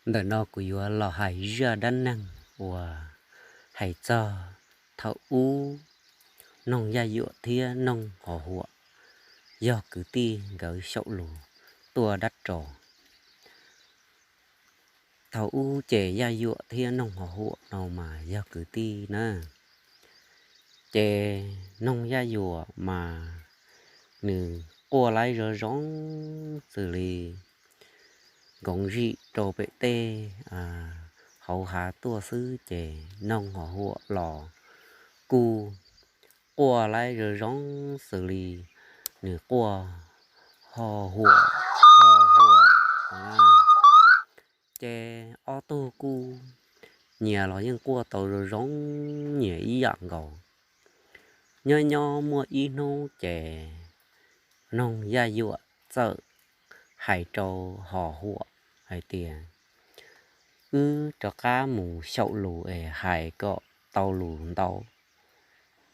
Ntawm no kuv yuav los hais zaj dab neeg uas hais txog thaum ub Noog Yaj Yuam thiab Noog Hos Huam yog kwv tij nkawd xyaum lus tuaj dab ros. Thaum ub ces Yaj Yuam thiab Noog Hos Huam no mas yog kwv tij na. Ces Noog Yaj Yuam mas nws quaj laib zoo zoo xws li nkoov zim rau pem tej hauv hav tuaj xwb, ces Noog Hos Huam los kuj quaj laib zoo zoo xws li nws quaj ho huam ho huam. Ces ob tug kuj nyias los yeej quaj tau zoo zoo nyias ib yam nkaus. Nyob nyob muaj ib hnub ces Noog Yaj Yuam txawm hais rau Hos Huam hais tias, wb rov qab mus xyaum lus es hais kom tau lus ntau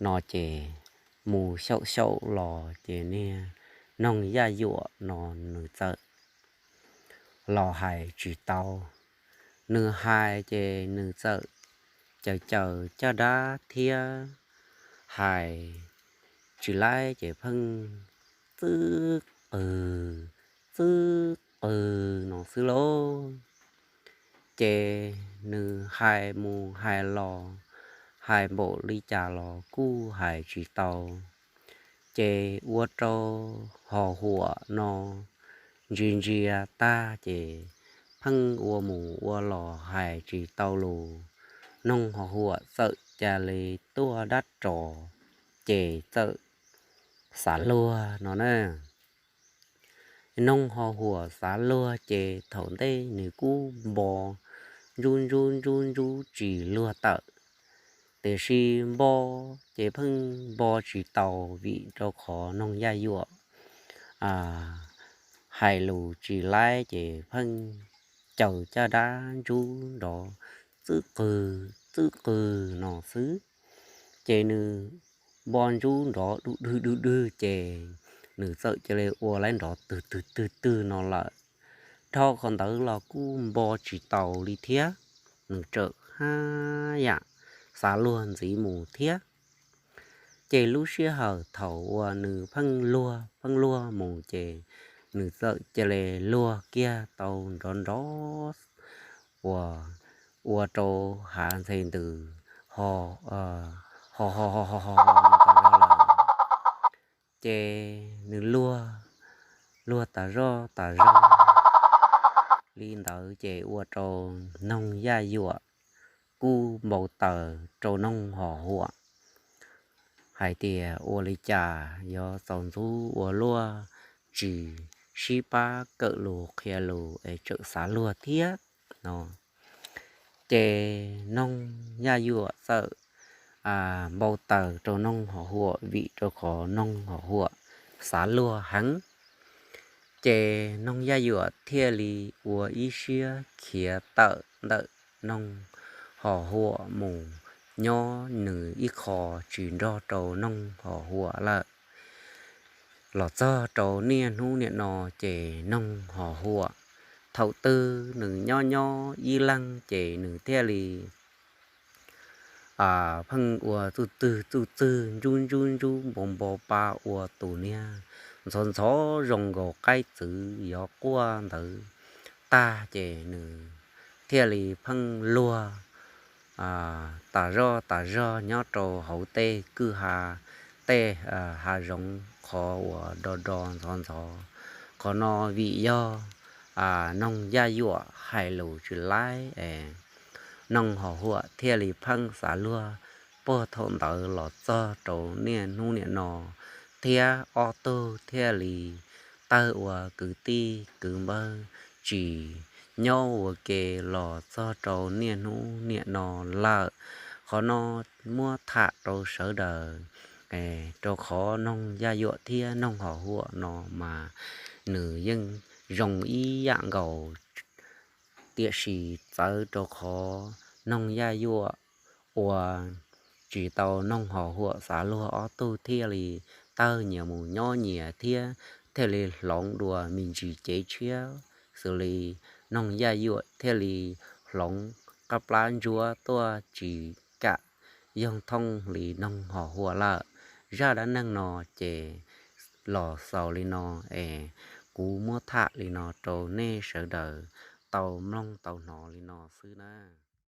no ces mus xyaum xyaum los ces niag Noog Yaj Yuam no nws txawm los hais tsis tau. Nws hais ces nws txawm caws caws caj dab thiab hais tsis laib ces pheej txwb qws txwb qws no xwb lauj. Ces nws hais mus hais los, hais npaum li cas los kuj hais tsis tau. Ces ua rau Hos Huam no ntsia ntsia tag ces pheej ua mus ua los hais tsis tau lus. Noog Hos Huam txawm ca li tuaj dab ros ces txawm xav luag no na. Noog Hos Huam xav luag ces thaum ntej nws kuj npo ntsub ntsub ntsub ntsub tsis luag tawm. Tiam sis npo ces pheej npo tsis tau vim rau qhov Noog Yaj Yuam hais lus tsis laib ces pheej caws caj dab ntsub nrov txwb qws txwb qws no xwb. Ces nws npo ntsub nrov dub dwg dub dwg ces nws txawm cia li ua laib nrov twg twg twg twg no lawm. Dhau qhov ntawd los kuj npo tsis taus li thiab, nws txawm haj yam xav luag ntxiv mus thiab. Ces lub sij hawm thaum uas nws pheej luag pheej luag mus ces nws txawm cia li luag kiag tau nrov nrov uas ua rau hav ntxhe ntws ho ho ho ho ho ho lawm. Ces nws luag luag tas zoj tas zog li ntawd ces ua rau Noog Yaj Yuam kuj npau taws rau Noog Hos Huam hais tias ua li cas yuav txaus ntxub ua luaj tsis sib pab kawm lus qhia lus es txawm xav luag thiab no. Ces Noog Yaj Yuam txawm npau taws rau Noog Hos Huam vim rau qhov Noog Hos Huam xav luag heev. Ces Noog Yaj Yuam thiaj li ua ib siab khiav tawm ntawm Noog Hos Huam mus nyob nws ib qho tsis nrog rau Noog Hos Huam lawm. Los txog rau niaj hnub niam no ces Noog Hos Huam thaum twg nws nyob nyob ib leeg ces nws thiaj li pheej ua txuj txwg txuj txwg ntsub ntsub ntsub npo npo pa ua tus niag ntxhov ntxhov zoo nkaus qaib txwv yuav quaj ntawd tag ces nws thiaj li pheej luag tas zoj tas zog nyob rau hauv tej kwj ha, tej hav zoov qhov uas do do ntxhov ntxhov. Qhov no vim yog Noog Yaj Yuam hais lus tsis laib es Noog Hos Huam thiaj li pheej xav luag puag thaum ntawd los txog rau niaj hnub niam no, thiab ob tug thiaj li tawg ua kwv tij kwv npawg tsis nyob ua ke los txog rau niaj hnub niam no lawm. Qhov no muab tham rau sawv daws, rau qhov Noog Yaj Yuam thiab Noog Hos Huam no mas nws yeej zoo ib yam nkaus, tiam sis txawv rau qhov Noog Yaj Yuam ua tsis tau Noog Hos Huam xav luag, ob tug thiaj li tawg nyias mus nyob nyias thiab thiaj li hloov dua me ntsis cev tshiab xws li noog yaj yuam thiaj li hloov qab plab ntsuab tuaj tsis kam yoog thooj li noog ho hua lawm. Zaj dab neeg no ces los xaus li no es kuv muab tham li no rau nej sawv daws tau mloog tau hnov li no xwb na.